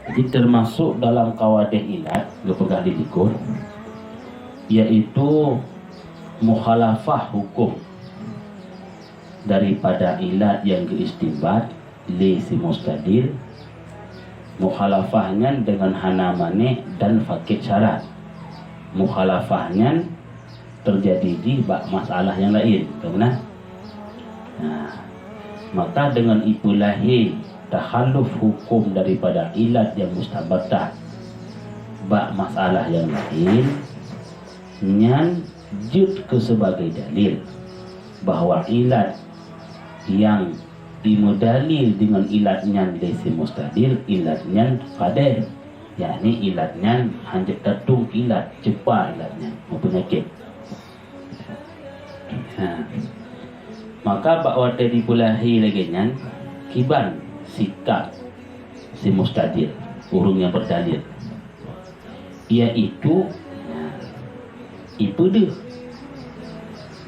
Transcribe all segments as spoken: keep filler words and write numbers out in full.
Jadi, termasuk dalam kawadeh ilat geupeugah di likot, yaitu mukhalafah hukum daripada ilat nyang geuistimbat lé si mustadil. Mukhalafah nyan deungon hana manéh dan fakét syarat. Mukhalafah nyan teujadi jih bak masalah nyang laén, ka meunan? Nah, maka deungon ipeulahé takhaluf hukum daripada ilat nyang mustambatah bak masalah nyang laén, nyan jeuet keu sebagai dalil bahwa ilat nyang imeudalil deungon ilat nyan lé si mustadil, ilat nyan qadeh, yakni ilat nyan hanjeuet tatong ilat, ceupa ilat nyan, meupeunyakét. Ha. Maka bak watée jipeulahé lagée nyan, kiban sikap si mustadil, ureuëng nyang beudalil, yaitu, ha, ipeudeuh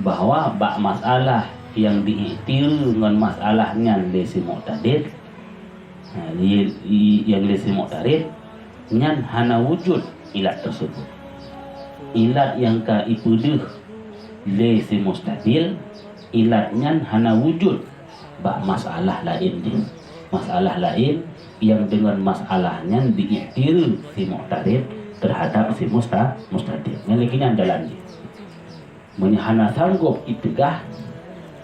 bahwa bak masalah nyang diiktiru ngon masalah nyan lé si mu'tarid, ha, li-, li-, nyang lé si mu'tarid, nyan hana wujud ilat tersebut. Ilat nyang ka ipeudeuh lé si mustadil, ilat nyan hana wujud bak masalah laén jih. Masalah laén nyang deungon masalah nyan diiktiru si mu'tarid terhadap si musta-, mustadil. Nyan lagée nyan jalan jih. Meunyoe hana sanggob ipeugah,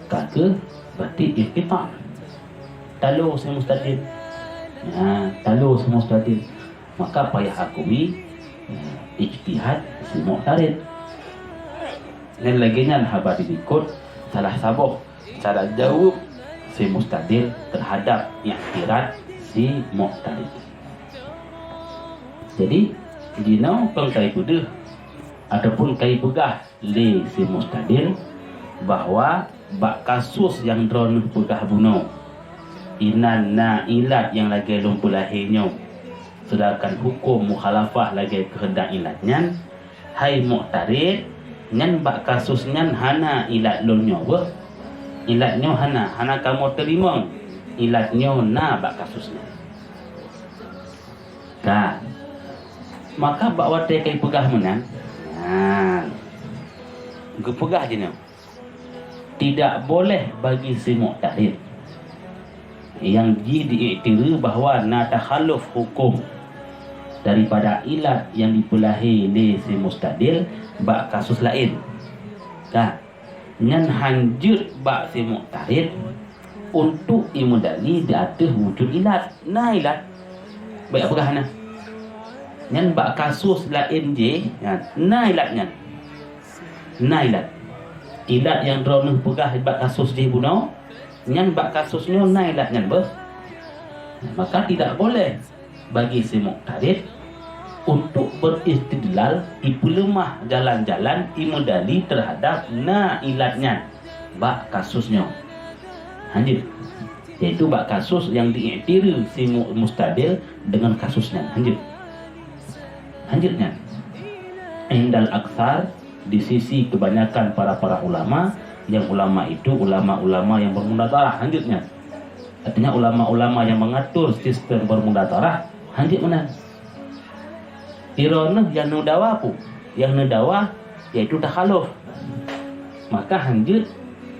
ka kheueh berarti inqita'. Talo si mustadil. Ya, talo si mustadil. Maka payah akui, ya, ijtihad si mu'tarid. Nyan lagée nyan haba di likot salah saboh cara jaweueb si mustadil terhadap iktirad si mu'tarid. Jadi, jinoe kon ka ipeudeuh ataupun ka ipeugah lé si mustadil bahwa bak kasus nyang droeneuh peugah bunoe, inan na ilat nyang lagée lôn peulahé nyoe, seudangkan huköm mukhalafah lagée keuheundak ilat nyan, hai mu'tarid, nyan bak kasus nyan hana ilat lôn nyoe beuh. Ilat nyoe hana, hana kamoe teurimong ilat nyoe na bak kasus nyan. Kan? Maka bak watée ka ipeugah meunan, nyan geupeugah jinoe, tidak boleh bagi si mu'tarid nyang jih diiktiru bahwa na takhaluf huköm daripada ilat nyang dipeulahé lé si mustadil bak kasus laén. Kan? Nyan hanjeuet bak si mu'tarid untuk imeudali di ateueh wujud ilat. Na ilat. Bék peugah na. Nyan bak kasus laén jih, nyan, na ilat nyan. Na ilat. Ilat nyang droeneuh peugah bak kasus jih bunoe, nyan bak kasus nyoe na ilat nyan beuh. Maka tidak boleh bagi si mu'tarid untuk beristidlal, ipeuleumah jalan-jalan, imeudali terhadap na ilat nyan bak kasus nyoe. Hanjeuet. Yaitu bak kasus nyang diiktiru si mu-, mustadil deungon kasus nyan. Hanjeuet. Hanjeuet nyan. Indal aksar, di sisi kebanyakan para-para ulama, yang ulama itu ulama-ulama yang bermudaharah, hanjeuet nyan. Artinya ulama-ulama yang mengatur sistem bermudaharah, hanjeuet meunan. Droeneuh nyang neudawa peue? Nyang neudawa yaitu takhaluf. Maka hanjeuet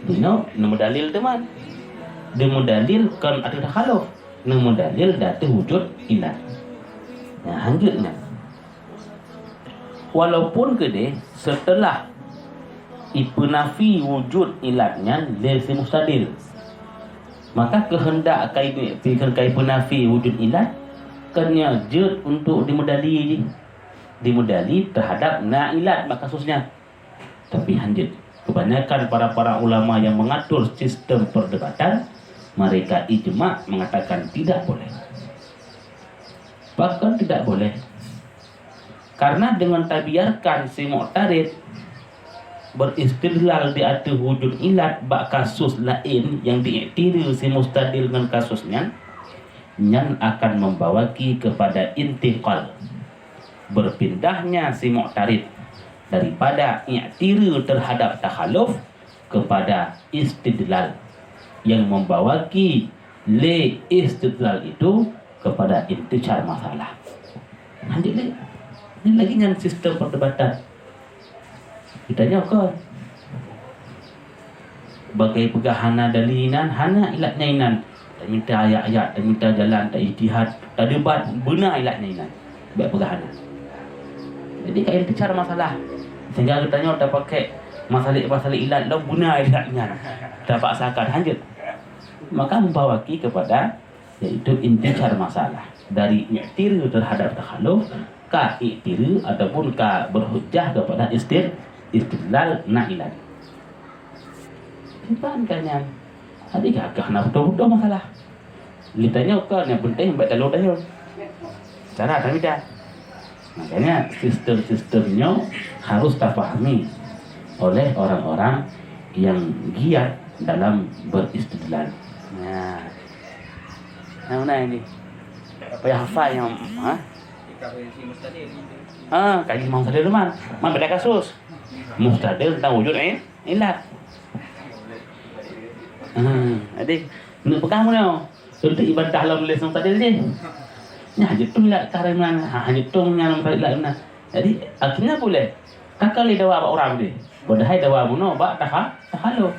jinoe neumeudalil teuma. Neumeudalil kon ateueh takhaluf, neumeudalil di ateueh wujud ilat. Nah, hanjeuet nyan. Walaupun keudeh seuteulah ipeunafi wujud ilat nyan lé si mustadil, maka keuheundak ka i-, ka ipeunafi wujud ilat, kon nyan jeuet untuk dimeudali jih, dimeudali teuhadab na ilat bak kasus nyan. Tapi hanjeuet, kebanyakan para-para ulama yang mengatur sistem perdebatan, mereka ijma mengatakan tidak boleh. Pakon tidak boleh? Karena dengan tabiarkan si mu'tarid beristidlal di ateueh wujud ilat bak kasus laén nyang diiktiru si mustadil ngon kasus nyan, nyan akan membawaki kepada intiqal, berpindahnya si mu'tarid daripada iktiru terhadap takhaluf kepada istidlal, yang membawaki lé istidlal itu kepada intisar masalah. Lanjut lé. Ini lagi nyan sistem perdebatan. Kita nyoe kon. Bagai peugah hana dalil inan, hana ilat nyan inan. Taminta ayat-ayat, taminta jalan, taijtihad, tadebat, beuna ilat nyan inan. Bèk peugah hana. Jadi ka intisar masalah. Sehingga geutanyoe tapakai masalah-masalah ilat lom beuna ilat nyan. Tapaksakan hanjeuet. Maka membawaki kepada, yaitu intisar masalah. Dari i'tiru terhadap takhaluf, ka i'tiru ataupun ka berhujjah kepada istil-, istidlal na ilat. Simpan ka nyan. Jadi gagah na beutôi-beutôi masalah. Geutanyoe kon, yang penting bèk talo tanyoe. Cara dah beda. Makanya sistem-sistem nyoe harus tapahami oleh orang-orang yang giat dalam beristidlal. Nah. Nah, mana ini? Apa yang hafal yang, ha? Ha, kaji Imam Mustadil man. Man beda kasus. Mustadil tentang wujud in-, ilat. Ha, jadi, nak pegang mana? Untuk ibadah lom lé sang tadi jih. Nyan hana jitong ilat ka iman, ha, hana jitong nyan ilat iman. Jadi, akhirnya boleh. Ka kali dawa bak urang deh. Padahai dawa bunoe bak taha-, takhaluf.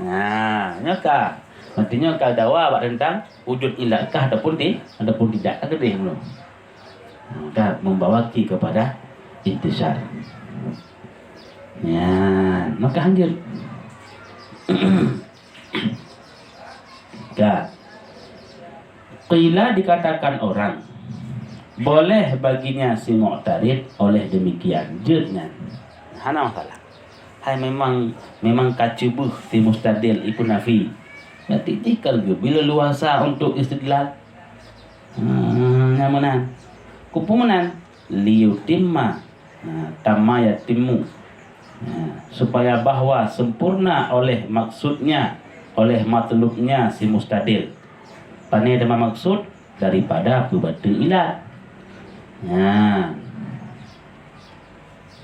Nah, nyoe ka. Artinya ka dawa bak tentang wujud ilat kah ataupun ti-, ataupun tidak. Ka deh bunoe. Maka membawaki kepada intisar. Ya, maka hanjeuet. Ka. Qila dikatakan orang, boleh baginya si mu'tarid oleh demikian. Jeuet nyan. Hana masalah. Hai memang, memang ka cuboh si mustadil ipenafi. Berarti jih ka geubri leluasa untuk istidlal. Hmm, nyan meunan. Keupeue meunan? Liyutimma. Ha, tamma yatimmu. Ha, supaya bahwa sempurna oleh maksudnya, oleh matlubnya si mustadil. Pane teuma maksud daripada peubateue ilat. Ha.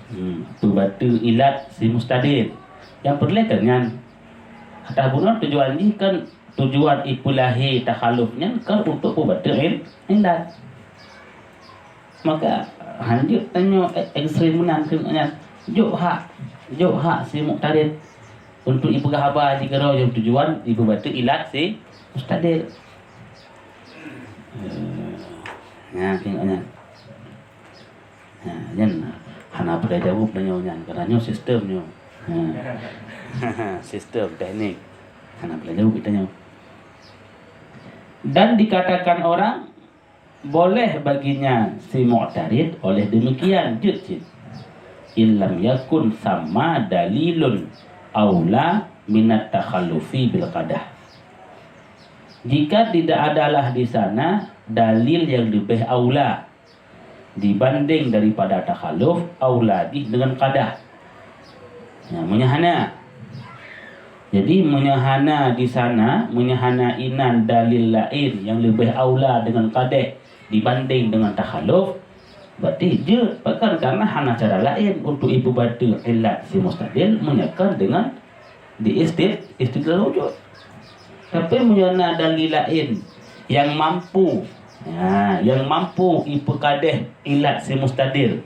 Hmm, peubateue ilat si mustadil. Nyang peureulèe kan nyan. Atas bunoe tujuan jih kan, tujuan ipeulahé takhaluf nyan kan untuk peubateue il-, ilat. Maka, hanjeuet tanyoe e-, ekstrem meunan keu nyan. Jok hak, jok hak si mu'tarid untuk ipeugah haba jih keudroe nyang tujuan ipeubateue ilat si mustadil. Eh, nyan keu nyan. Ha, nyan hana peureulèe jaweueb tanyoe nyan, karena nyoe sistem nyoe. Ha. Sistem teknik. Hana peureulèe jaweueb tanyoe. Dan dikatakan orang, boleh baginya si mu'tarid oleh demikian, jeuet cit. Illam yakun thamma dalilun aula minat takhallufi bil qadah. Jika tidak adalah di sana dalil yang lebih aula dibanding daripada takhaluf, aula jih dengan qadah. Ya, meunyoe hana. Jadi, meunyoe hana di sana, meunyoe hana inan dalil laén nyang leubeh aula deungon qadeh dibandeng deungon takhaluf, berarti jeuet, pakon? Karena hana cara laén untuk ipeubateue ilat si mustadil meunyoe kon deungon di isti-, istidlal wujud. Tapi meunyoe na dalil laén nyang mampu, ya, nyang mampu ipeukadeh ilat si mustadil,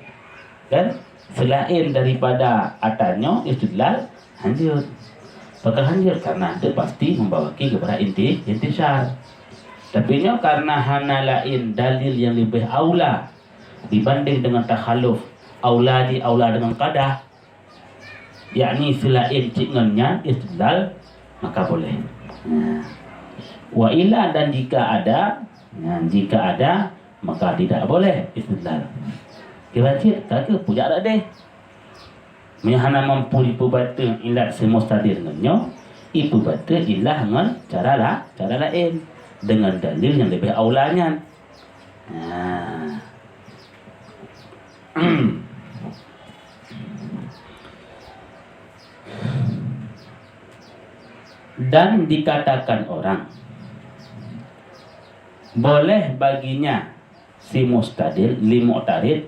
kan? Selaén daripada ata nyoe istidlal hanjeuet. Pakon hanjeuet? Karena hanjeuet pasti membawaki kepada inti-, intisar. Tapi nyoe karena hana laén dalil nyang leubeh aula dibandeng deungon takhaluf, aula jih aula deungon qadah, yakni selaén cit ngon nyan istidlal, maka boleh. Nah. Wa illa, dan jika ada, nah, jika ada, maka tidak boleh istidlal. Kira cit, ka keuh pujak dak deh. Meunyoe hana mampu ipeubateue ilat si mustadil ngon nyoe, ipeubateue ilat ngon cara la-, cara laén, deungon dalil nyang leubeh aula nyan. Nah. Dan dikatakan orang, boleh baginya si mustadil, li mu'tarid,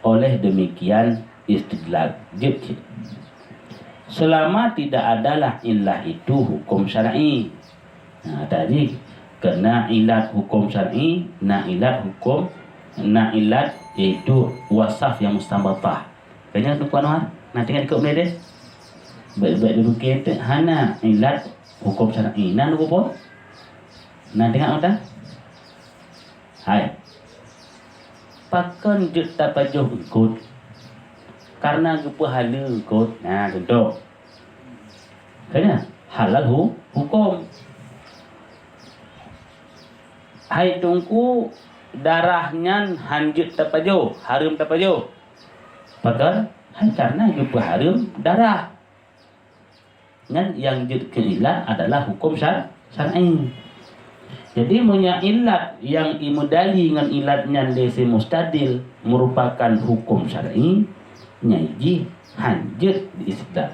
oleh demikian istidlal. Jeuet cit. Selama tidak adalah illah itu hukum syar'i. Nah, tadi, Keu na ilat huköm syar'i, na ilat huköm, na ilat, yaitu wasaf nyang mustanbatah. Keu nyan Teungku Anwar, na teuingat dikeue mulai deh? Bèk-bèk dipikir teuk hana ilat huköm syar'i. Na neupeue? Na teuingat mantong? Hai. Pakon jeuet tapajoh eungkôt? Kareuna geupeuhaleue eungkôt. Na, contoh. Keu nyan, halal hu-, huköm. Hai Teungku, darah nyan han jeuet tapajoh, hareuem tapajoh. Pakon? Hai kareuna geupeuhareuem darah. Nyan nyang jeuet keu ilat adalah huköm syar-, syar'i. Jadi, meunyoe ilat nyang imeudali ngon ilat nyan lé si mustadil meurupakan huköm syar'i, nyan jih han jeuet diistidlal.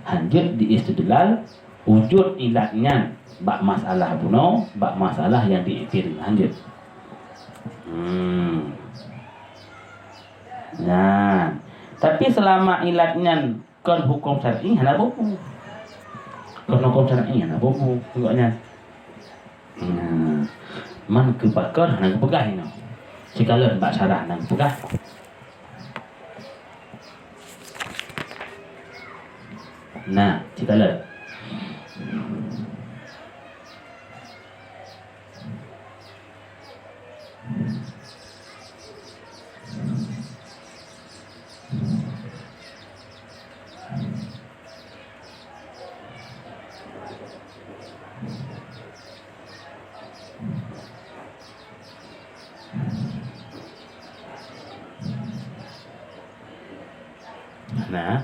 Han jeuet diistidlal wujud ilat nyan bak masalah bunoe, bak masalah nyang diiktir nyan han jeuet. Hmm. Nyan. Tapi, seulama ilat nyan kon huköm syar'i, hana peue-peue. Kon huköm syar'i, hana peue-peue. Tengok nyan. Hmm. Man keu pakon hana geupeugah inoe. Sikalon bak syarah hana geupeugah. Nah, sikalon. Nah.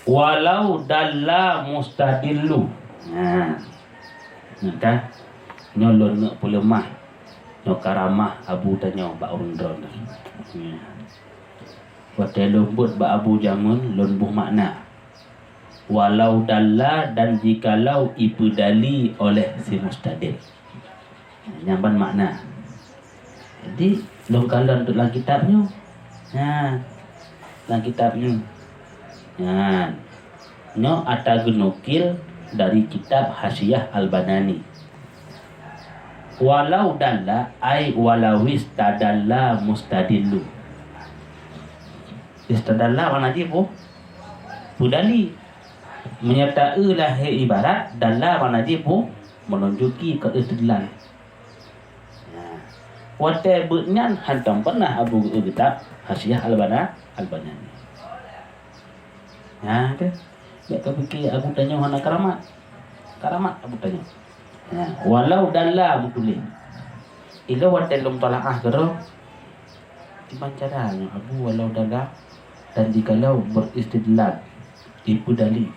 Walau dalla mustadillu. Nah. Nah, kan? Nyoe lôn neuk peuleumah. Nyoe karamah Abu tanyoe bak ureueng droeneuh. Nah. Watèe lôn beuet bak Abu jameun, lôn boh makna. Walau dalla, dan jikalau ipeudali oleh si mustadil. Nyan ban makna. Jadi, lôn kalon lam kitab nyoe. Nyan. Lam kitab nyoe. Nyan. Nyoe ata geunukil dari kitab Hasyiah Al-Banani. Walau dalla, ai walawis tadalla mustadillu. Istadalla makna jih peue? Peudali. Meunyoe taeu lahé ibarat, dalla makna jih peue? Meununjuki keu istidlal. Nah, watèe beuet nyan hantom peunah Abu geu-, geutab Hasyiah Al-Bana-, Al-Banani. Nah, tu. Bèk tapike Abu tanyoe hana karamat. Karamat Abu tanyoe. Nah, walau dalla meutuléh. Ilôn watèe lôn talaah keudroe, kiban cara nyoe Abu walau dalla dan jikalau beuristidlal, ipeudali.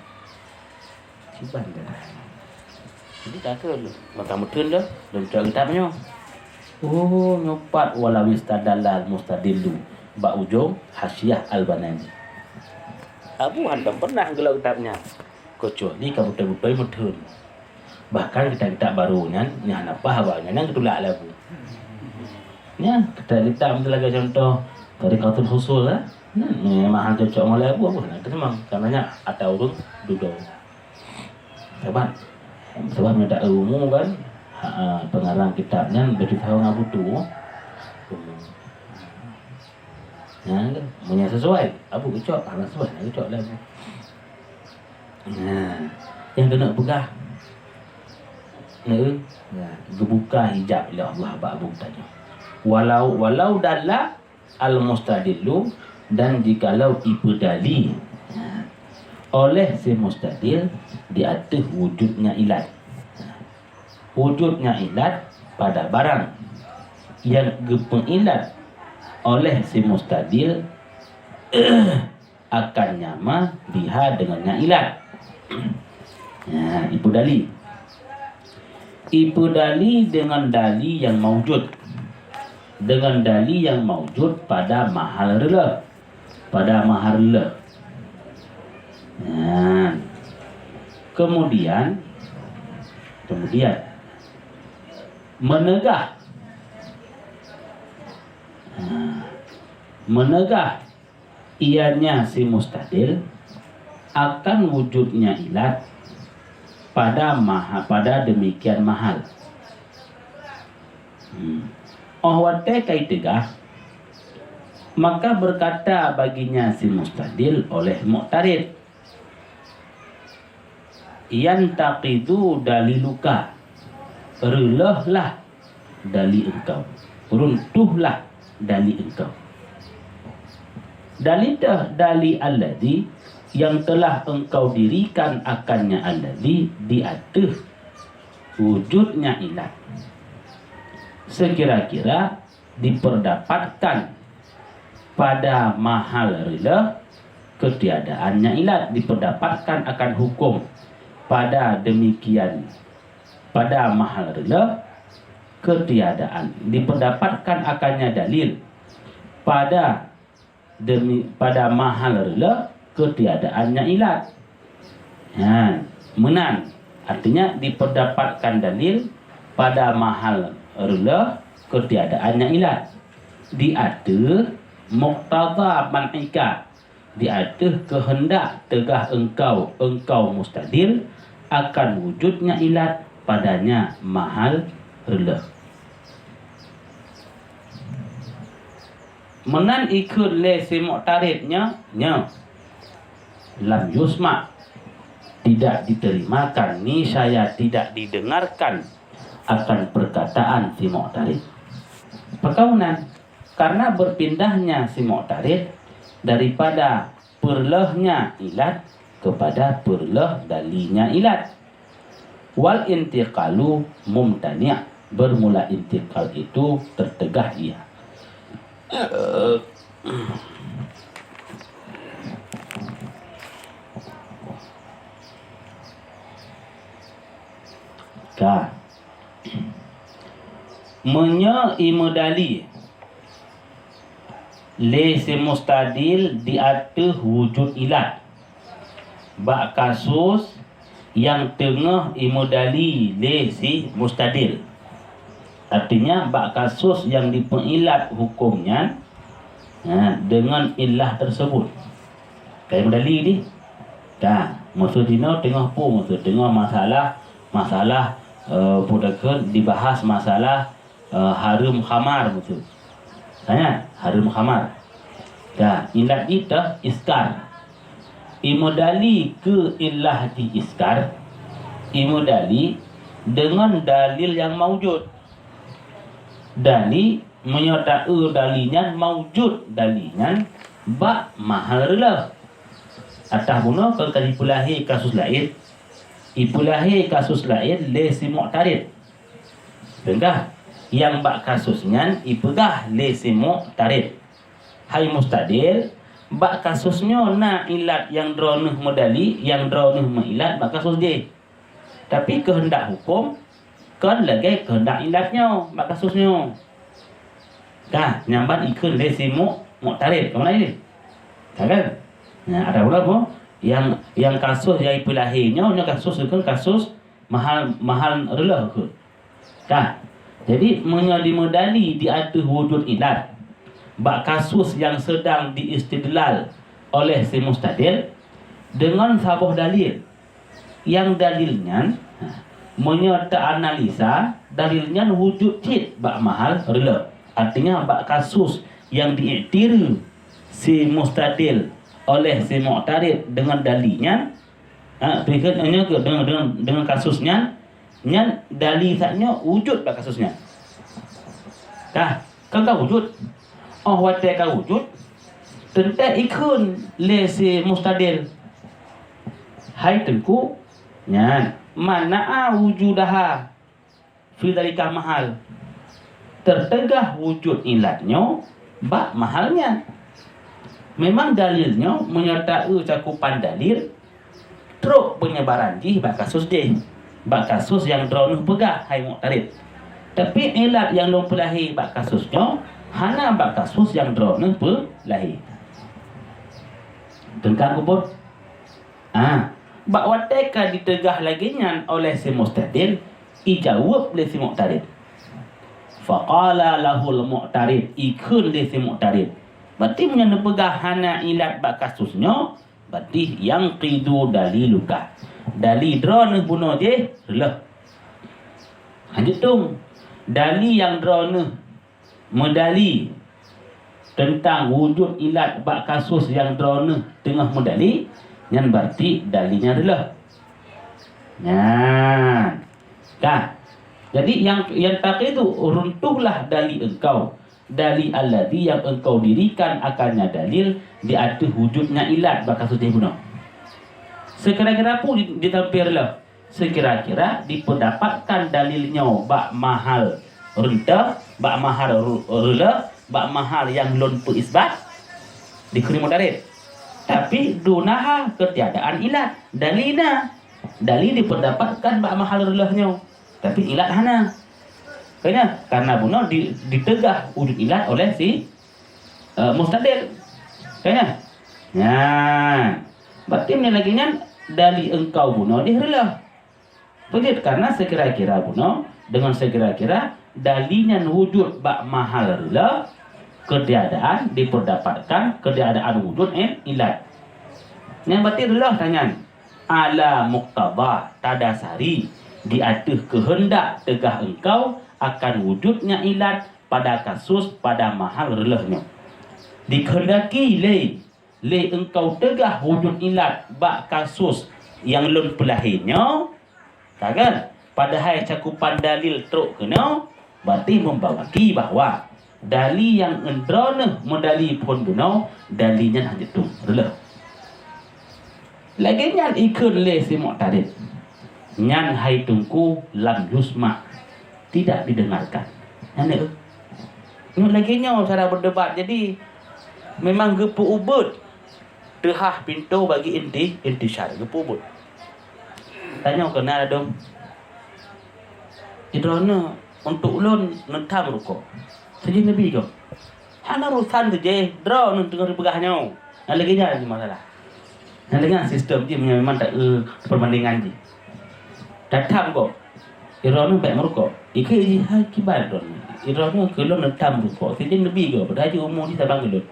Kiban cara. Jadi, ka keuh lôn, maka meutheun lôn, lôn cok kitab nyoe. Oh, nyoe pat walau istadalla al-mustadillu bak ujong Hasyiah Al-Banani. Abu hantom peunah geulok kitab nyan, keucuali ka beutôi-beutôi meutheun. Bahkan kitab-kitab barô nyan, nyan hana paih haba nyan, nyan geutulak lé Abu. Nyan, kitab-kitab lagèe contoh Tariqatul Husul, eh. Nyan memang hana cocok ngon lé Abu, Abu hana teurimong. Karena nyan ata ureueng dudoe. Sabab, sabab meunyoe ta-eu umu kan, ha, pengarang kitab nyan beutôi ngon Abu tu. Nyan kan, meunyoe sesuai, Abu geucok, hana sesuai, hana geucok lé Abu. Nah, nyang keuneuk peugah, nah, nah, geubuka hijab lé Allah bak Abu tanyoe. Walau, walau dalla al-mustadillu, dan jikalau ipeudali, nah, oleh si mustadil di ateueh wujudnya ilat. Nah, wujudnya ilat pada barang nyang geupeuilat oleh si mustadil akan nyama biha deungon nyang ilat. Nah, ipeudali. Ipeudali deungon dali nyang maujud. Deungon dali nyang maujud pada mahal reuloh. Pada mahal reuloh. Nah. Kemudian, kemudian meunegah. Nah. Meunegah ianya si mustadil akan wujudnya ilat pada maha, pada demikian mahal. Hmm. Óh watée ka iteugah, maka berkata baginya si mustadil oleh mu'tarid, "Yantaqidu daliluka, reuleuhlah dali engkau, runtuhlah dali engkau." Dali teuh dali alladzi yang telah engkau dirikan akannya alladzi di ateueh wujudnya ilat. Sekira-kira diperdapatkan pada mahal reuleuh ketiadaannya ilat, diperdapatkan akan hukum pada demikian, pada mahal reuleuh ketiadaan, diperdapatkan akannya dalil pada demi, pada mahal reuleuh ketiadaannya ilat. Ha, meunan. Artinya diperdapatkan dalil pada mahal reuleuh ketiadaannya ilat. Di ateueh muqtadha man'ika, di ateueh keuheundak teugah engkau, engkau mustadil, akan wujudnya ilat padanya mahal reuleuh. Meunan ikheun lé si mu'tarid nyoe, nyoe. Lam yusma, tidak diterimakan, niscaya tidak didengarkan akan perkataan si mu'tarid. Pakon meunan? Karena berpindahnya si mu'tarid daripada peureuleumnya ilat kepada peureuleum dalinya ilat. Wal intiqalu mumtani', bermula intiqal itu tertegah ia. Ka. Meunyoe imeudali lé si mustadil di ateueh wujud ilat, bak kasus nyang teungoh imeudali lé si mustadil. Artinya, bak kasus nyang dipeuilat huköm nyan, ha, deungon ilah teusebut. Ka imeudali dih. Ka, meuseue jinoe teungoh peue meuseue? Teungoh masalah, masalah, eh, peue takheun dibahas masalah eh, hareuem khamar beutôi. Tanya, hareuem khamar. Dah, ilat jih teuh iskar. Imeudali keu ilah jih iskar, imeudali deungon dalil nyang maujud. Dali, meunyoe taeu dali nyan maujud dali nyan bak mahal reuleuh. Atah bunoe kon ka jipeulahé kasus laén, ipeulahé kasus laén lé si mu'tarid. Peugah, nyang bak kasus nyan ipeugah lé si mu'tarid, "Hai mustadil, bak kasus nyoe na ilat nyang droeneuh meudali, nyang droeneuh meuilat bak kasus jih. Tapi keuheundak huköm kon lagée keuheundak ilat nyoe bak kasus nyoe." Ka, nyan ban ikheun lé si mu-, mu'tarid, ka meunan jih. Ka kan? Nah, ada pula bu, nyang, nyang kasus nyang ipeulahé nyoe, nyoe kasus ikheun kasus mahal, mahal reuleuh keuh. Ka. Jadi, meunyoe dimeudali di ateueh wujud ilat, bak kasus nyang seudang diistidlal oleh si mustadil, deungon saboh dalil, nyang dalil nyan, ha, meunyoe teuanalisa, dalil nyan wujud cit bak mahal reuleuh. Artinya, bak kasus nyang diiktiré si mustadil oleh si mu'tarid deungon dalil nyan, ha, peue kheun nyoe keuh deungon, deungon, deungon kasus nyan, nyan dalil that nyoe wujud bak kasus nyan. Ka, kan ka wujud. Óh watée ka wujud, teuntée ikheun lé si mustadil, "Hai Teungku, nyan, mana'a wujudaha fi dzalika mahal." Teuteugah wujud ilat nyoe bak mahal nyan. Memang dalil nyoe meunyoe taeu cakupan dalil, trok peunyebaran jih bak kasus jih, bak kasus nyang droeneuh peugah, hai mu'tarid. Tapi ilat nyang lôn peulahé bak kasus nyoe hana bak kasus nyang droeneuh peulahé. Teungku peue? Ah, bak watée ka diteugah lagée nyan oleh si mustadil, ijaweueb lé si mu'tarid. Faqala lahul mu'tarid, ikheun lé si mu'tarid, "Berarti meunyoe neupeugah hana ilat bak kasus nyoe, Berarti yanqidu daliluka. Dali droeneuh bunoe jih reuloh. Lanjut tung. Dali nyang droeneuh meudali teuntang wujud ilat bak kasus nyang droeneuh teungoh meudali, nyan berarti dali nyan reuloh. Nyan. Ka. Jadi nyang, yantaqidu, runtuhlah dali engkau. Dali alladzi nyang engkau dirikan akannya dalil di ateueh wujudnya ilat bak kasus jih bunoe. Sekira-kira peue di, ditampé reuloh? Sekira-kira dipeudapatkan dalil nyoe bak mahal reunta, bak mahal ru-, reuloh, bak mahal nyang lôn peuisbat dikheun mu'tarid. Tapi dunaha ketiadaan ilat. Dali na. Dali dipeudapatkan bak mahal reuloh nyoe. Tapi ilat hana. Kanya, karena bunoe di, diteugah wujud ilat oleh si, eh, mustadil. Kanya. Nah, berarti meunyoe lagèe nyan, dali engkau bunoe jih reuloh. Peujeuet karena sekira-kira bunoe, dengan sekira-kira dali nyan wujud bak mahal reuloh, ketiadaan dipeudapatkan ketiadaan wujud, eh, ilat. Nyan berarti reuloh tanyan. Ala muqtadha, tadasari di ateueh keuheundak teugah engkau akan wujudnya ilat pada kasus pada mahal reuloh nyoe. Dikeuheundaki lé, lé engkau teugah wujud ilat bak kasus nyang lôn peulahé nyoe, ka kan? Padahai cakupan dalil trok keunoe, berarti membawaki bahwa dali nyang droeneuh meudali phon bunoe, dali nyan hana jeuet tung reuloh. Lagèe nyan ikheun lé si mu'tarid. Nyan hai Teungku lam yusma, tidak didengarkan. Nyan, eh. Nyoe lagèe nyoe cara berdebat. Jadi, memang geupeu-ubeuet teuhah pintoe bagi inti, intisar. Geupeu-ubeuet. Tanyoe keunan ladôm. Droeneuh untuk ulôn neutam rukok. Sijih neubi gob. Hana urusan tu jih, droeneuh teungoh jipeugah nyoe. Nyan lagèe nyan jih masalah. Nyan lagèe nyan sistem jih meunyoe memang ta-, eh, peubandingan jih. Tatam gob. Droeneuh bèk meurukok. Ikheun jih, hai kiban droeneuh. Droeneuh keu lôn neutam rukok. Sijih neubi gob, padahai jih umu jih saban ngon lôn.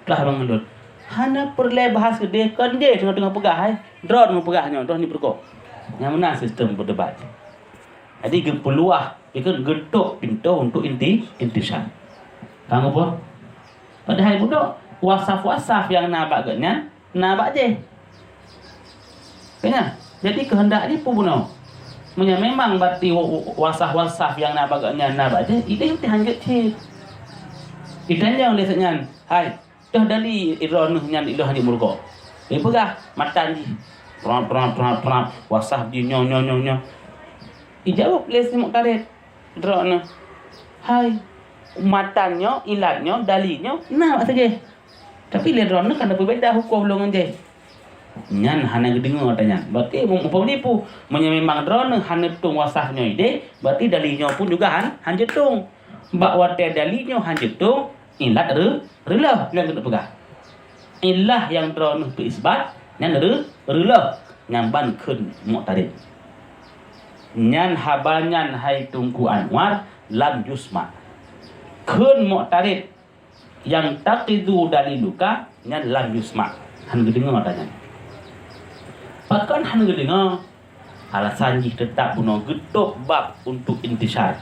Plah ban ngon lôn. Hana peureulèe bahas keudeh, kon jih teungoh-teungoh peugah, hai. Droeneuh peugah nyoe, droeneuh peurukok. Nyan meunan sistem berdebat. Jadi geupeuluah, ikheun geutôp pintoe untuk inti-, intisar. Paham apa? Padahai bunoe wasaf-wasaf nyang na bak geuhnyan, na bak jih. Kanya, jadi keuheundak jih peue bunoe? Meunyoe memang berarti wa-, wa-, wasaf-wasaf nyang na bak geuhnyan na bak jih, ideh teuh hanjeuet cit. Itanyong lé nyan, hai, Toh dali droeneuh nyan ilôn hana meurukok. Ipeugah matan jih. Prap, prap, prap, prap. Wasaf jih nyoe, nyoe, nyoe, nyoe. Ijaweueb lé si mu'tarid droeneuh. Hai, matan nyoe, ilat nyoe, dali nyoe, na bak saja. Tapi lé droeneuh ka neupeubeda huköm lôn ngon jih. Nyan hana geudeungoe ata nyan. Berarti mu-, muphom nipu. Meunyoe memang droeneuh hana tueng wasaf nyoe ideh, berarti dali nyoe pun juga han, han jeuet tueng. Bak watèe dali nyoe han jeuet tueng, ilat reu-, reuloh nyang keuneuk peugah. Ilah nyang droeneuh peuisbat nyan reu-, reuloh nyang ban kheun mu'tarid. Nyan haba nyan hai Teungku Anwar lam yusma. Kheun mu'tarid nyang taqidu daliluka nyan lam yusma. Han geudeungoe ata nyan. Pakon han geudeungoe? Alasan jih teutap bunoe geutôp bab untuk intisar,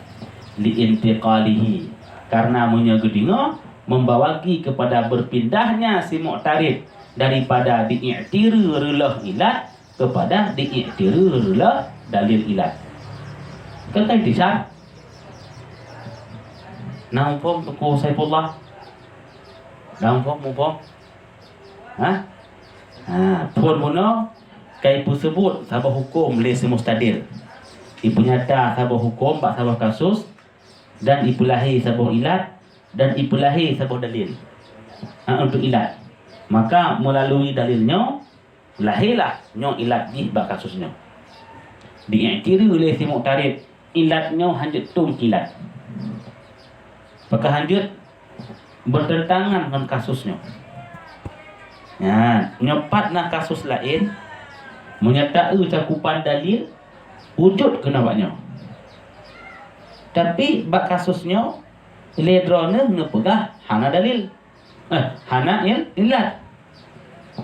liintiqalihi, karena meunyoe geudeungoe, membawaki kepada berpindahnya si mu'tarid daripada diiktiru reuloh ilat kepada diiktiru reuloh dalil ilat. Kan ka intisar? Na muphom Teungku Saifullah? Na muphom, muphom? Ha? Ha, phon bunoe ka ipeuseubut saboh huköm lé si mustadil. Ipeunyata saboh huköm bak saboh kasus dan ipeulahé saboh ilat dan ipeulahé saboh dalil. Ha, untuk ilat. Maka meulalu dalil nyoe, lahé lah nyoe ilat jih bak kasus nyoe. Diiktiru lé si mu'tarid ilat nyoe han jeuet tueng keu ilat. Pakon han jeuet? Bertentangan ngon kasus nyoe. Nyan, nyoe pat na kasus laén, meunyoe taeu cakupan dalil, wujud keunan bak nyoe. Tapi bak kasus nyoe, lé droeneuh neupeugah hana dalil. Eh, hana il-, ilat.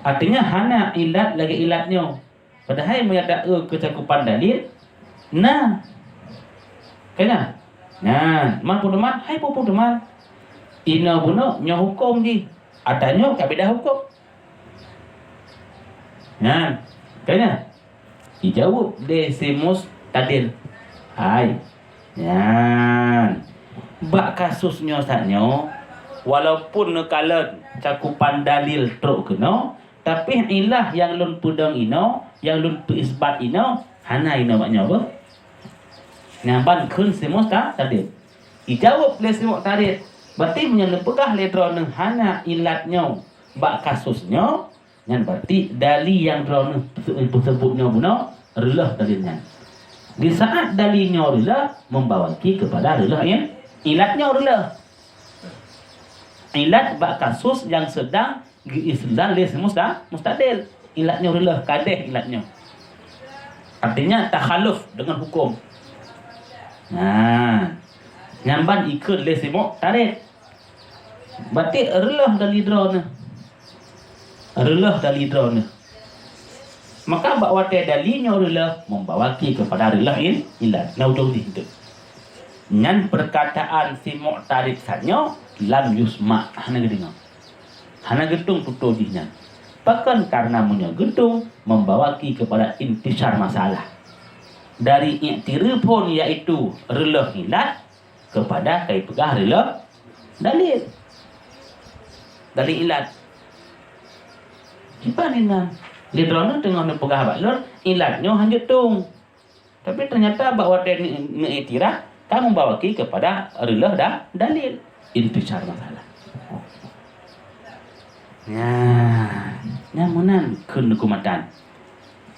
Artinya hana ilat lagée ilat nyoe. Padahai meunyo ta-eu keucakupan dalil, na. Ka na? Nyan, man pedoman, hai peue pedoman. Inoe bunoe nyoe huköm jih. Ata nyoe ka beda huköm. Nyan, ka na? Jijaweueb lé si mustadil, hai. Nyan. Bak kasus nyoe saat nyoe, walaupun neukalon cakupan dalil trok keunoe, tapi ilah nyang lôn peudong inoe, nyang lôn peuisbat inoe, hana inoe bak nyoe beuh. Nyan ban kheun si mustadil. Jijaweueb lé si mustadil, berarti meunyoe neupeugah lé droeneuh hana ilat nyoe bak kasus nyoe, nyan berarti dali nyang droeneuh peuseubut nyoe bunoe reuloh dalil nyan. Di saat dali nyoe reuloh, membawaki kepada reuloh in-, ilat nyoe reuloh. Ilat bak kasus nyang sedang geuistidlal lé si musta-, mustadil. Ilat nyoe reuloh, kadeh ilat nyoe. Artinya takhaluf dengan hukum. Nah, nyan ban ikheun lé si mustadil. Berarti reuloh dali droeneuh. Reuloh dali droeneuh. Maka bak watée dali nyoe reuloh membawaki kepada reuloh in-, ilat. Na ujong jih tu. Nyan perkataan si mustadil saat nyoe lam yusma, hana geudeungoe. Hana geutueng tutoe jih nyan. Pakon? Karena meunyoe geutueng membawaki kepada intisar masalah. Dari i'tirafun, yaitu reuloh ilat, kepada kai peugah reuloh dalil. Dalil ilat. Kiban inan. Lé droeneuh teungoh neupeugah bak lôn, ilat nyoe hanjeuet tueng. Tapi ternyata bak watée ne-, neuiktiraf, ka membawaki kepada reuloh da-, dalil. Intisar masalah. Nah, nyan meunan kheun huköm matan.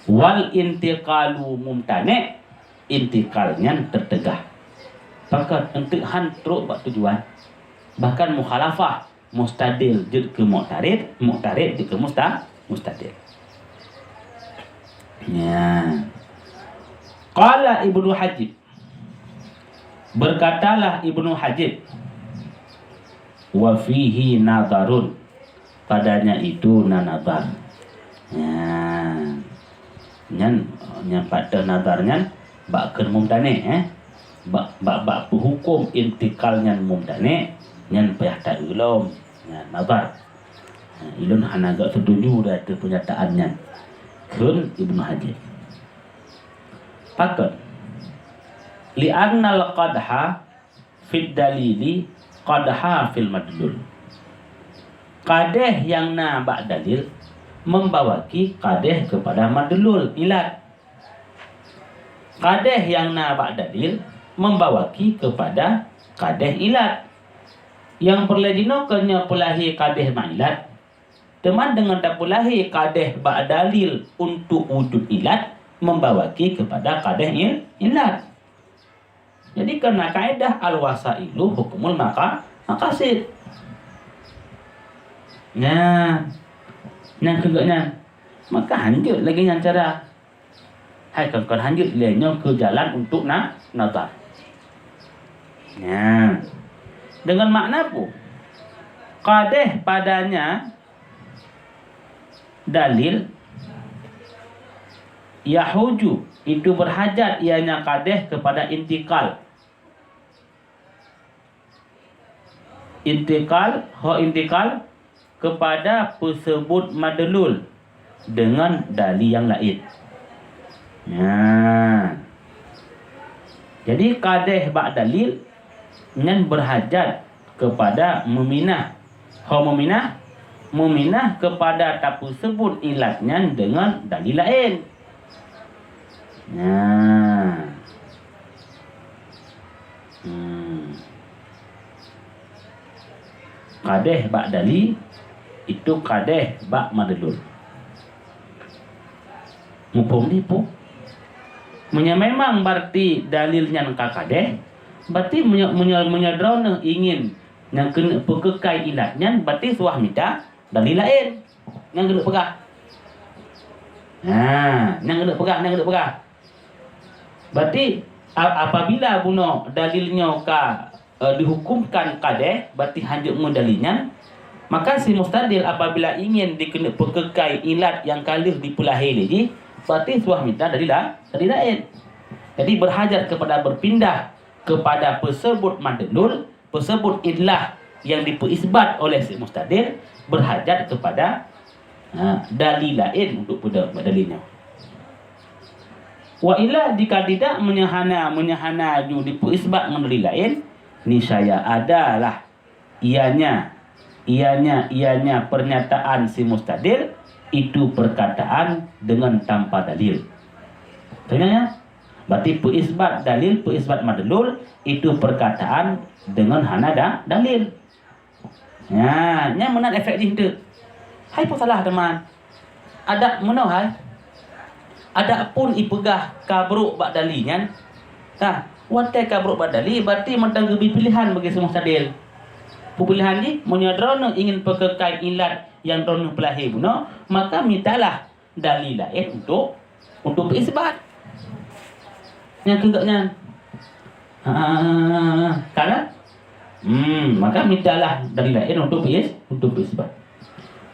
Wal intiqalu mumtani', intikal nyan teuteugah. Pakon? Eunteuk han trok bak tujuan. Bahkan mukhalafah, mustadil jeuet keu mu'tarid, mu'tarid jeuet keu musta-, mustadil. Nyan. Qala Ibnu Hajib. Berkatalah Ibnu Hajib, "Wa fihi nadharun." Padanya itu na nazar. Nyan. Nyan, nyan pat teuh nazar nyan bak kheun mumtani', eh. Bak, bak, bak peuhuköm intikal nyan mumtani', nyan payah taeu lom. Nyan nazar. Nah, ulôn hana gak setuju dah ateueh pernyataan nyan. Kheun Ibnu Hajar. Pakon? Li'annal qadha fid dalili qadha fil madlul. Kadeh nyang na bak dalil membawaki kadeh kepada madlul, ilat. Kadeh nyang na bak dalil membawaki kepada kadeh ilat. Nyang peureulée jinoe kon nyoe peulahé kadeh bak ilat, teuma deungon tapeulahé kadeh bak dalil untuk wujud ilat membawaki kepada kadeh il-, ilat. Jadi, keu na kaedah al-wasailu hukmul maqa-, maqasid. Nyan, nyan keuh geuh nyan. Maka hanjeuet lagée nyan cara. Hai kon-kon hanjeuet lé nyoe keu jalan untuk na-, nazar. Nyan. Dengan makna peue? Kadeh padanya dalil, yahuju, itu berhajat ianya kadeh kepada intikal. Intikal, ho intikal kepada peusebut madlul dengan dalil nyang laén. Nah. Jadi kadeh bak dalil nyan berhajat kepada meminah. Ho meminah, meminah kepada tapeusebut ilat nyan dengan dalil laén. Nah. Hmm. Kadeh bak dalil, itu kadeh bak madlul. Muphom dipu? Meunyoe memang berarti dalil nyan ka kadeh, berarti meunyoe, meunyoe, meunyoe droeneuh ingin nyang keuneuk peukeukai ilat nyan, berarti suah mita dalil laén. Nyang keuneuk peugah. Ha, nyang keuneuk peugah, nyang keuneuk peugah. Berarti, a-, apabila bunoe dalil nyoe ka, eh, dihukumkan kadeh, berarti hanjeuet meudalil nyan, Maka si mustadil apabila ingin dikeuneuk peukeukai ilat nyang ka lheueh dipeulahé lé jih, berarti suah mita dari la-, dari laén. Jadi berhajat kepada berpindah kepada peusebut madlul, peusebut ilah nyang dipeuisbat oleh si mustadil, berhajat kepada, ha, dalil laén untuk peudong dalil nyoe. Wa illa, jika tidak, meunyoe hana, meunyoe hana ju dipeuisbat ngon dalil laén, niscaya adalah ianya, ianya, ianya pernyataan si mustadil itu perkataan dengan tanpa dalil. Tanya ya? Berarti peuisbat dalil, peuisbat madlul itu perkataan dengan hana da-, dalil. Nya, nyan meunan efek jih tu. Hai pun salah teuma. Adak meunoe hai. Adak pun ipeugah ka brok bak dalil nyan. Tah, watée ka brok bak dalil, berarti mantong geubri pilihan bagi si mustadil. Peupilehan jih, meunyoe droeneuh ingin peukeukai ilat nyang droeneuh peulahé bunoe, maka mitalah dalil laén untuk, untuk peuisbat. Nyang keu gobnyan. Ha, kan? Hmm, maka mitalah dalil laén untuk peuis-, untuk peuisbat.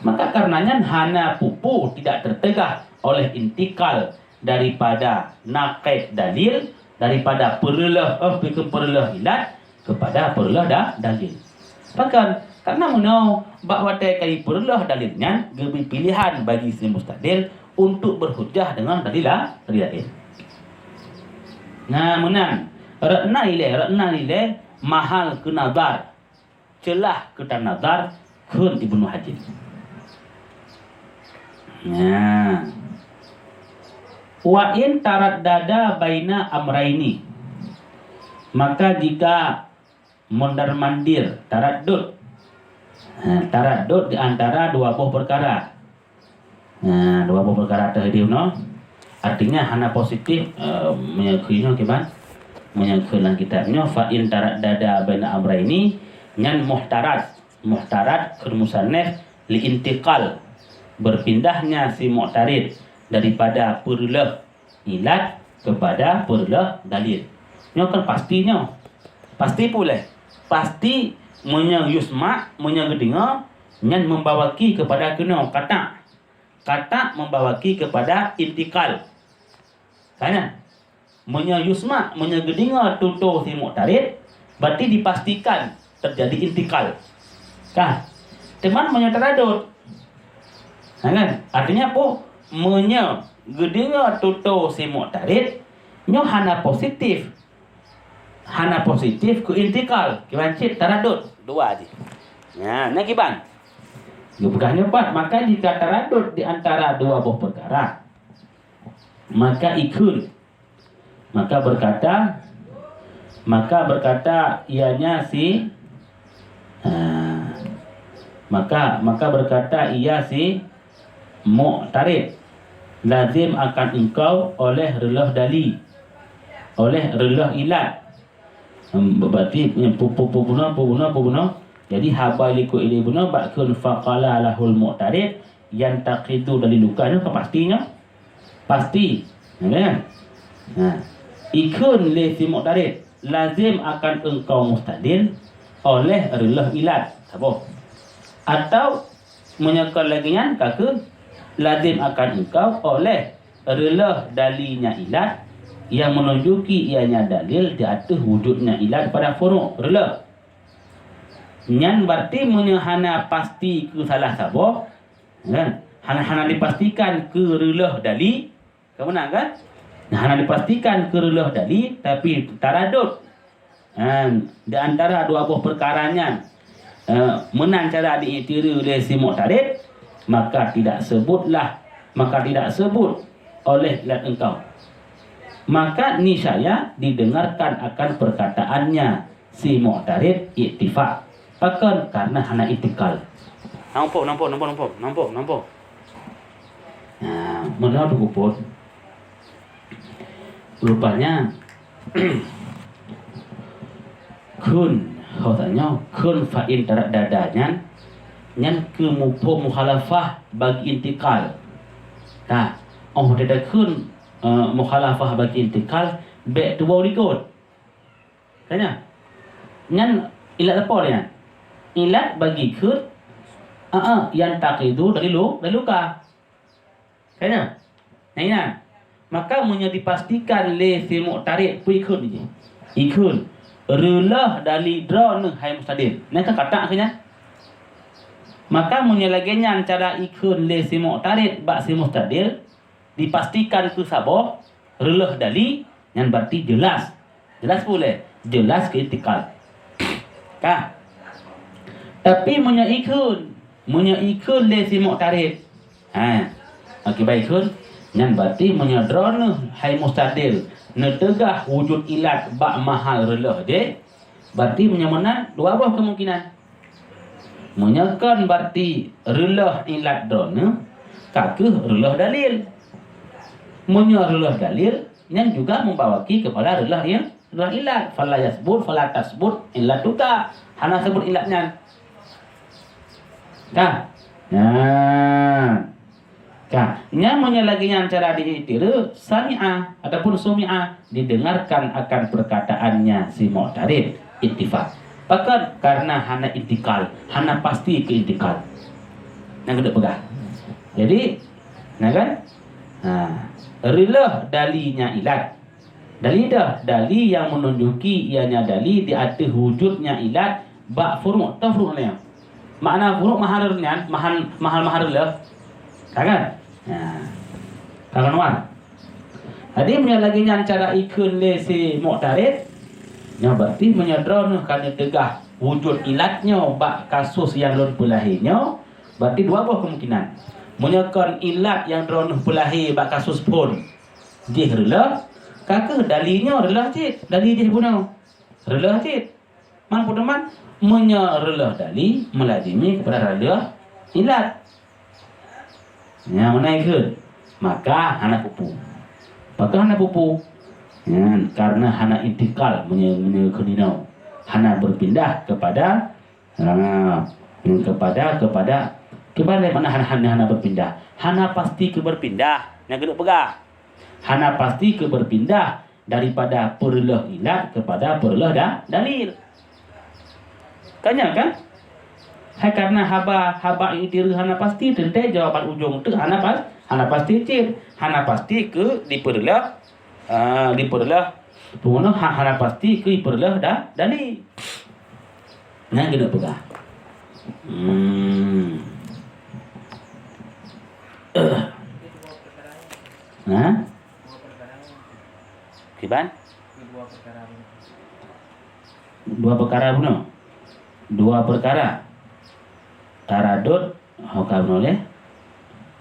Maka karenanya hana peue-peue tidak tertegah oleh intikal daripada naqid dalil, daripada peureuloh, eh, peureuloh ilat kepada peureuloh da-, dalil. Pakon? Karena meunoe, bak watée ka jipeureuloh dalil nyan, geubri pilihan bagi si mustadil untuk berhujah dengan dalil la-, dalil laén. Nah, meunan, rot na ilée, rot na ilée mahal keu nazar, ceulah keu tanazar kheun Ibnu Hajim. Nah. Wa in taraddada baina amraini, maka jika mondar-mandir, taraddud. Ha, taraddud di antara dua boh peukara. Ha, dua boh peukara teuh di unoe. Artinya hana positif, eh, meunyoe keu inoe kiban? Meunyoe keu lam kitab nyoe, fa in taraddada baina amraini, nyan muhtarat. Muhtarat kheun musannif li intiqal, berpindahnya si mu'tarid daripada peureuloh ilat kepada peureuloh dalil. Nyoe kan pasti nyoe. Pasti puléh. Pasti meunyoe yusma, meunyoe geudeungoe, nyan membawaki kepada keunoe, katak. Katak membawaki kepada intikal. Tanya, meunyoe yusma, meunyoe geudeungoe tutoe si mu'tarid, berarti dipastikan terjadi intikal. Kan? Teuma meunyoe taradud, nah kan? Artinya apa? Meunyoe geudeungoe tutoe si mu'tarid, nyoe hana positif. Hana positif keu intikal. Kiban cit taradud. Dua jih. Nya, na kiban. Geupeugah nyoe pat, maka jika taradud di antara dua boh peukara, maka ikheun. Maka berkata, maka berkata ianya si, ha, maka, maka berkata ia si mu'tarid, lazim akan engkau oleh reuloh dali, oleh reuloh ilat. Em, berarti, em, pu-, pu-, pu-, bunoe, pu-, bunoe, pu-, bunoe. Jadi, haba likot ilée bunoe, bak kheun faqala lahul mu'tarid, yantaqidu daliluka nyoe ka pasti nyoe. Pasti. Ya kan? Nah, ikheun lé si mu'tarid, lazim akan engkau mustadil oleh reuloh ilat. Saboh. Atau meunyoe kon lagée nyan, ka kheun lazim akan engkau oleh reuloh dalinya ilat yang menunjuki ianya dalil di ateueh wujudnya ilat pada furu' reuloh. Nyan berarti meunyoe hana pasti keu salah saboh, kan? Hana, hana dipastikan keu reuloh dali, ka meunan kan? Nah, hana dipastikan keu reuloh dali, tapi taradud. Ha, di antara dua boh peukara nyan, eh, meunan cara diiktiri lé si mu'tarid, maka tidak sebutlah, maka tidak sebut oleh ilat engkau. Maka niscaya didengarkan akan perkataannya si mu'tarid iktifak. Pakon? Karena hana intikal. Nampak, nampak, nampak, nampak, nampak, nampak. Nah, meunoe teupeu. Rupanya, kheun, ho tanyoe, kheun fa in taraddada nyan, nyan keu muphom mukhalafah bagi intikal. Nah, oh, dada kheun, eh, mukhalafah bagi intikal, bék tuwoe likot. Tanya. Nyan ilat lapor nyan. Ilat bagi kheun Ah, ah, yantaqidu dalilu, daliluka. Kan nyan? Nah, inan. Maka meunyoe dipastikan lé si mu'tarid, peue ikheun jih? Ikheun, reuloh dali droeneuh hai mustadil. Nyan kan katak keu nyan. Maka meunyoe lagèe nyan cara ikheun lé si mu'tarid bak si mustadil, dipastikan keu saboh reuloh dali, nyan berarti jelas. Jelas pulèh, jelas keu intikal. Ka. Tapi meunyoe ikheun, meunyoe ikheun lé si mu'tarid, ha, akibat ikheun, nyan berarti meunyoe droeneuh hai mustadil neuteugah wujud ilat bak mahal reuloh jih, berarti meunyoe meunan dua boh kemungkinan. Meunyoe kon, berarti reuloh ilat droeneuh ka kheueh reuloh dalil. Meunyoe reuloh dalil, nyan juga membawaki kepada reuloh il-, reuloh ilat. Fala yasbut, fala tasbut illatuka. Hana seubut ilat nyan. Ka? Nyan. Ka, nyan meunyoe lagèe nyan cara diiktiru, sami'a ataupun sumi'a, didengarkan akan perkataannya si mu'tarid, ittifaq. Pakon? Karena hana intikal, hana pasti keu intikal. Nyang keuneuk peugah. Jadi, nah kan? Ha, reuloh dali nyang ilat. Dali dah, dali yang menunjuki ianya dali di ateueh wujudnya ilat bak furu'. Tahu furu' nyan? Makna furu' mahal nyan, mahal, mahal-mahal reuloh. Ka kan? Nah. Ka kan wan? Jadi, meunyoe lagèe nyan cara ikheun lé si mu'tarid, nyoe berarti meunyoe droeneuh ka neuteugah wujud ilat nyoe bak kasus nyang lôn peulahé nyoe, berarti dua boh kemungkinan. Meunyoe kon ilat nyang droeneuh peulahé bak kasus phôn, jih reuloh, ka kheueh dali nyoe reuloh cit, dali jih bunoe reuloh cit. Man peue teuma, meunyoe reuloh dali meulazimi keupada reuloh ilat. Nyang meunan kheun, maka hana pupu. Pakon hana pupu? Nyan, karena hana intikal meunyoe, meunyoe kheun inoe. Hana berpindah kepada, ha, kepada, kepada, kepada mana hana, hana, hana berpindah. Hana pasti keu berpindah. Nyang keuneuk peugah. Hana pasti keu berpindah daripada peureuloh ilat kepada peureuloh da-, dalil. Ka nyan kan? Hai karena haba, haba iktiru hana pasti, teuntèe jawaban ujong teuk hana pas-, hana pasti cit. Hana pasti keu dipeureuloh, ah, dipeureuloh, peue nyoe, ha-, hana pasti keu dipeureuloh da-, dalil. Nyan keuneuk peugah. Hmm. Ha? Kiban? Dua perkara bunoe. Dua perkara. Taradud, ho ka bunoe lé.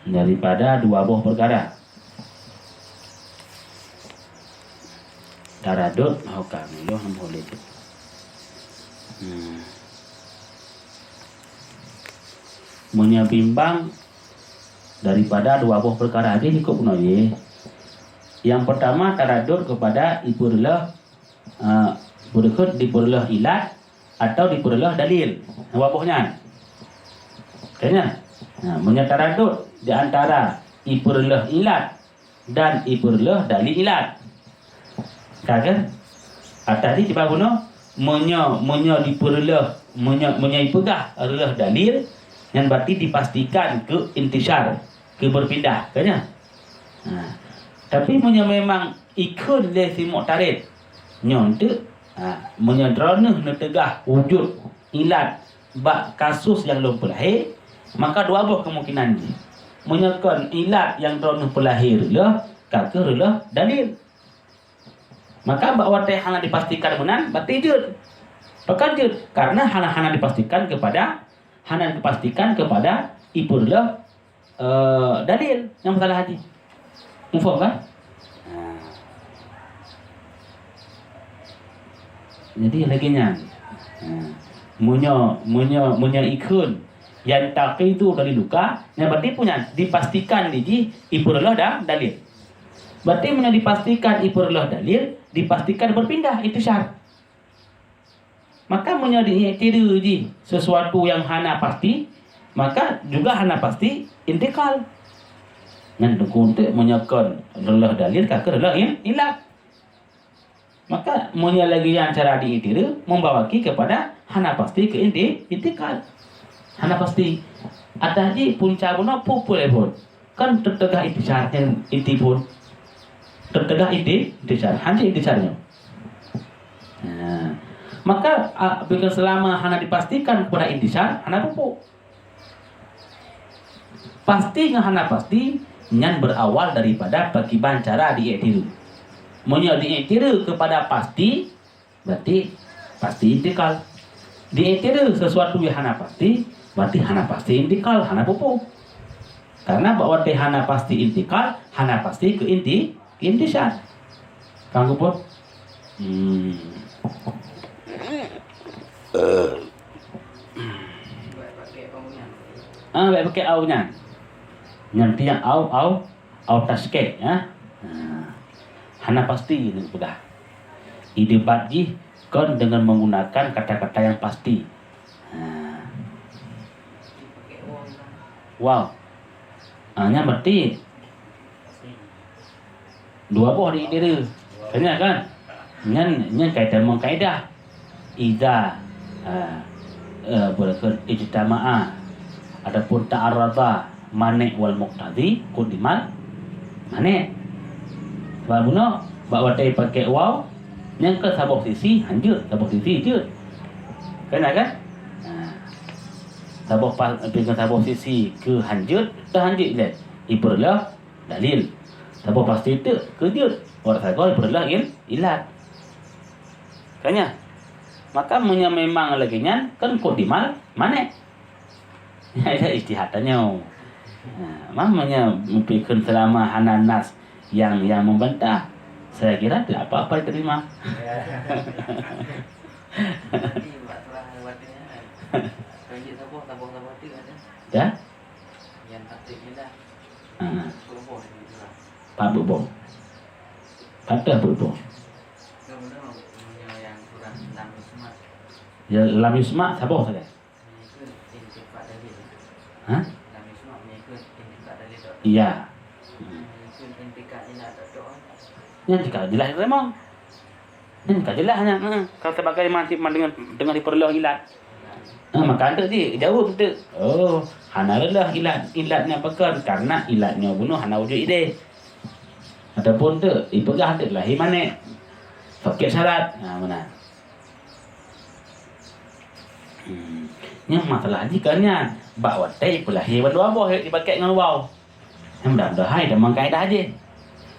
Daripada dua boh perkara. Taradud, ho ka bunoe lé, hana boleh tu. Hmm. Meunyoe bimbang daripada dua boh perkara, jadi ikot bunoe jih. Yang pertama, taradud kepada ipeureuloh, eh, beureukat dipeureuloh ilat atau dipeureuloh dalil. Dua boh nyan. Ka nyan? Nah, meunyoe taradud di antara ipeureuloh ilat dan ipeureuloh dalil ilat. Ka kan? Atadi kiban bunoe, meunyoe, meunyoe dipeureuloh, meunyoe, meunyoe ipeugah reuloh dalil, nyan berarti dipastikan keu intisyar, keu berpindah, ka nyan? Nah, tapi meunyoe memang ikheun lé si mu'tarid, nyoe teuk, ha, meunyoe droeneuh neuteugah wujud ilat bak kasus nyang lôn peulahé, maka dua boh kemungkinan jih. Meunyoe kon ilat nyang droeneuh peulahé reuloh, ka kheueh reuloh dalil. Maka bak watèe hana dipastikan meunan, berarti jeuet. Pakon jeuet? Karena hana, hana dipastikan kepada, hana dipastikan kepada ipeureuloh eh, dalil nyang masalah haji. Muphom kan? Ha. Jadi lagèe nyan. Ha. Meunyoe, meunyoe, meunyoe ikheun yantaqidu daliluka, nyan berarti peue nyan dipastikan di jih ipeureuloh da-, dalil. Berarti meunyoe dipastikan ipeureuloh dalil, dipastikan berpindah, intisyar. Maka meunyoe diiktiru jih sesuatu nyang hana pasti, maka juga hana pasti intikal. Nyan teungku eunteuk meunyoe kon reuloh dalil ka kheueh reuloh in-, ilat. Maka meunyoe lagèe nyan cara diiktiru, membawaki kepada hana pasti keu inti-, intikal. Hana pasti. Atas jih punca bunoe peue-peue lé phon. Kan teuteugah intisar nyan inti phon. Teuteugah inti, intisar. Hanjeuet intisar nyoe. Nah, maka, a, beukeuseulamah hana dipastikan kepada intisar, hana peue-peue. Pasti ngon hana pasti, nyan berawal daripada pakiban cara diiktiru. Meunyoe diiktiru kepada pasti, berarti pasti intikal. Diiktiru sesuatu yang hana pasti, berarti hana pasti intikal, hana peue-peue. Karena bak watèe hana pasti intikal, hana pasti keu inti-, intisar. Paham, Guru? Hmm. Ah, bèk pakai au nyan. Nyan tiang au, au, au taskek, ya. Nah, hana pasti neupeugah. Idebat jih kon dengan menggunakan kata-kata yang pasti. Nah. Wow. Ah, nyan berarti dua boh di diri. Kan nyan kan? Nyan, nyan kaidah mengkaidah. Idza, ah, eh, beureukat ijtama'a ataupun ta'arada mani' wal muqtadi quddimal mani'. Sebab bunoe, bak watèe pakai waw, nyan keu saboh sisi hanjeuet, saboh sisi jeuet. Kan nyan kan? Nah. Saboh pa-, saboh sisi keu hanjeuet, teuhanjeuet ilèe. Ipeureuloh dalil. Saboh pasti teuk keu jeuet, ôk sagoe ipeureuloh il-, ilat. Kan nyan? Maka meunyoe memang lagèe nyan, kan quddimal mani'. Nyan ijtihad tanyoe. Nah, mah meunyoe meupiké seulama hana nas yang, yang membantah, saya kira tidak apa-apa diterima. Ya? Ha. Pat peuet boh. Pat peuet boh. Ya, lam yusma' saboh sagai. Ha? Iya. Nyan cit ka jeulaih teurimong. Nyan ka jeulaih nyan, ha. Kalau sebagai masih dengan, dengan dipeureuloh ilat. Ha, maka anteuk jih, jaweueb teuk. Oh, hana reuloh ilat, ilat nyan pakon, karena ilat nyoe bunoe hana wujud ideh. Ataupun teuk, ipeugah teuk lahé mani'. Sakét syarat. Ha, meunan. Hmm. Nyang masalah jih kan nyan, bak watèe ipeulahé bandua boh ipaké ngon waw. Nyang mudah-mudahan hai tamong kaedah jih.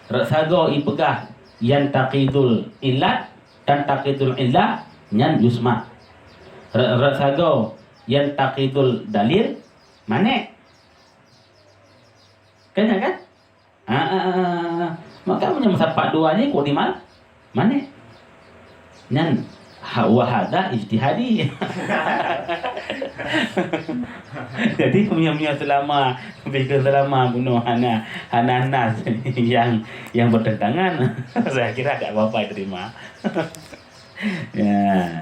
Rot sagoe ipeugah yantaqidul illat, tantaqidul illah, nyan yusma'. Rot, rot sagoe yantaqidul dalil, mani'. Kan nyan kan? Ah, ah, ah, ah. Maka meunyoe meusapat dua nyan quddimal mani'. Nyan ha-, wa hadza ijtihadi. Jadi, meunyoe, meunyoe seulama, beukeuseulamah bunoe hana, hana nas yang, yang bertentangan, saya kira tak apa-apa diterima. Ya.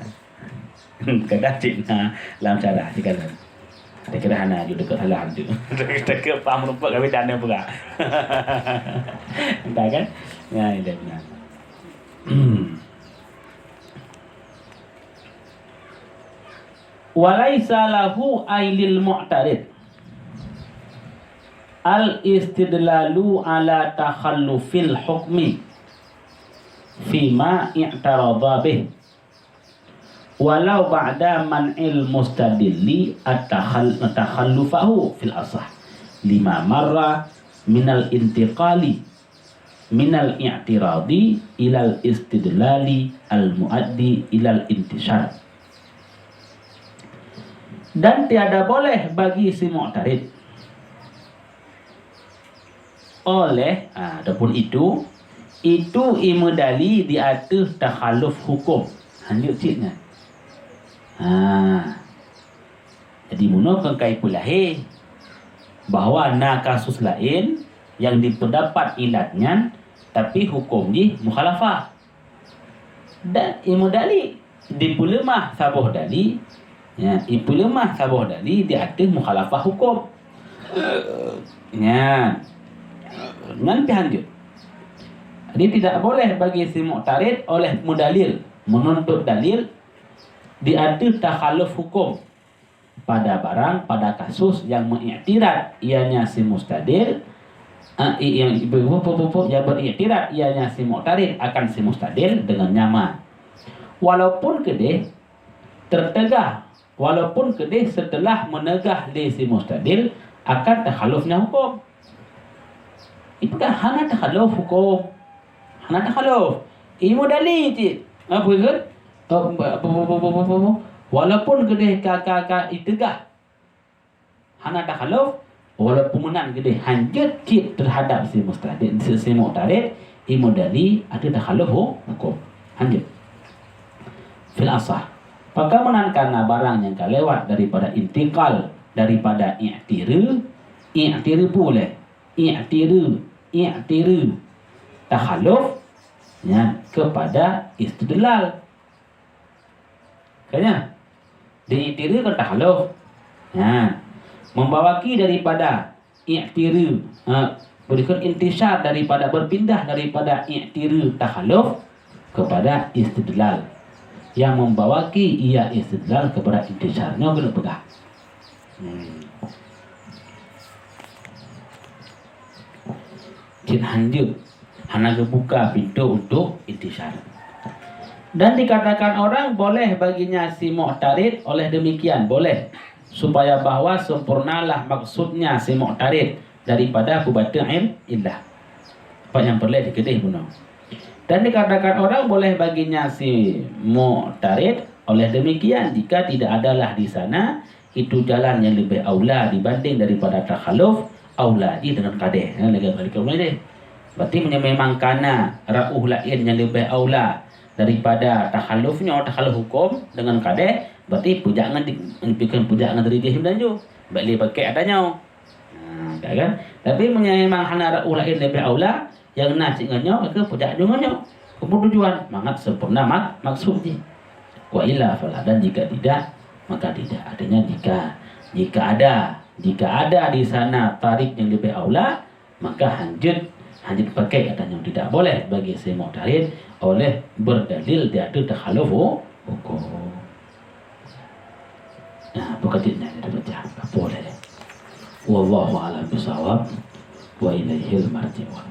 Kadang cit na lam syarah sikalon. Saya kira hana ju dekat salah tu. Dekat paham rumput kami tak ada pula. Entah kan? Ya, ini dah benar. Walaisa lahu ay lil mu'tarid al-istidlalu ala takhallufil hukmi fima i'tarada bih. Walau ba'da man'il mustadilli at-takhal-, takhallufahu fil asah, lima marra minal intiqali minal i'tiradi ilal istidlali al-muaddi ilal intishar. Dan tiada boleh bagi si mu'tarid oleh, ah, ataupun itu, itu imeudali di ateueh takhaluf huköm. Lanjut cit nyan. Ha. Jadi, bunoe keukai peulahé bahwa na kasus laén nyang dipeudapat ilat nyan, tapi huköm jih mukhalafah. Dan imeudali, dipeuleumah saboh dali, ya, ipeuleumah saboh dali di ateueh mukhalafah huköm. Nyan. Nyan pih hanjeuet. Jadi, tidak boleh bagi si mu'tarid oleh mudalil, menuntut dalil di ateueh takhaluf huköm. pada barang, pada kasus yang mengiktirad ianya si mustadil, eh, yang, yang beriktirad ianya si mu'tarid akan si mustadil dengan nyaman. Walaupun keudeh tertegah, walaupun keudeh setelah meunegah lé si mustadil akan takhalufnya hukum. Ipeugah hana takhaluf hukum. Hana takhaluf. Ilmu dalil cit. Apa kan? Walaupun keudeh ka, ka, ka itegah hana takhaluf, walaupun meunan keudeh hanjeuet cit terhadap si mustadil, si, si mu'tarid, ilmu dalil ada takhaluf hu-, hukum. Hanjeuet. Fil asah. Maka meunan karena barang nyang ka lewat daripada intikal, daripada i'tiru, i'tiru puleh, i'tiru, i'tiru, takhaluf, ya, kepada istidlal. Kan ya? Di i'tiru kan takhaluf. Ya. Membawaki daripada i'tiru, ha, berikut intisar daripada, berpindah daripada i'tiru takhaluf kepada istidlal. Yang membawaki ia istidlal kepada intisar. Nyoe keuneuk peugah. Hmm. Cit hanjeuet, hana geubuka pintoe untuk intisar. Dan dikatakan orang boleh baginya si mu'tarid oleh demikian, boleh, supaya bahwa sempurnalah maksudnya si mu'tarid daripada peubateue il-, illah. Apa nyang peureulée dikeudeh bunoe. Dan dikatakan orang boleh baginya si mu'tarid oleh demikian, jika tidak adalah di sana itu jalan yang lebih aula dibanding daripada takhaluf, aula jih dengan kadeh. Ha, lagée kali kamu deh. Berarti meunyoe memang kana ra'uh laén yang lebih aula daripada takhaluf nyoe, takhaluf hukum dengan kadeh, berarti peujak ngon di-, bukan peujak ngon diri jih dan ju. Bak lé pakai ada nyoe. Ha, kan? Tapi meunyoe memang hana ra'uh laén lebih aula, nyang na cit ngon nyoe, maka peujak ju ngon nyoe. Keupeue tujuan? Mangat sempurna mak-, maksud jih. Wa illa fala, dan jika tidak, maka tidak. Artinya jika, jika ada, jika ada di sana tarid yang lebih aula, maka hanjeuet, hanjeuet pakai kata nyoe, tidak boleh bagi si mu'tarid oleh berdalil di ateueh takhaluf hu-, hukum. Nah, bukan jih nyan dibaca. Apa boleh? Wallahu a'lam bishawab. Wa ilaihil marji' wal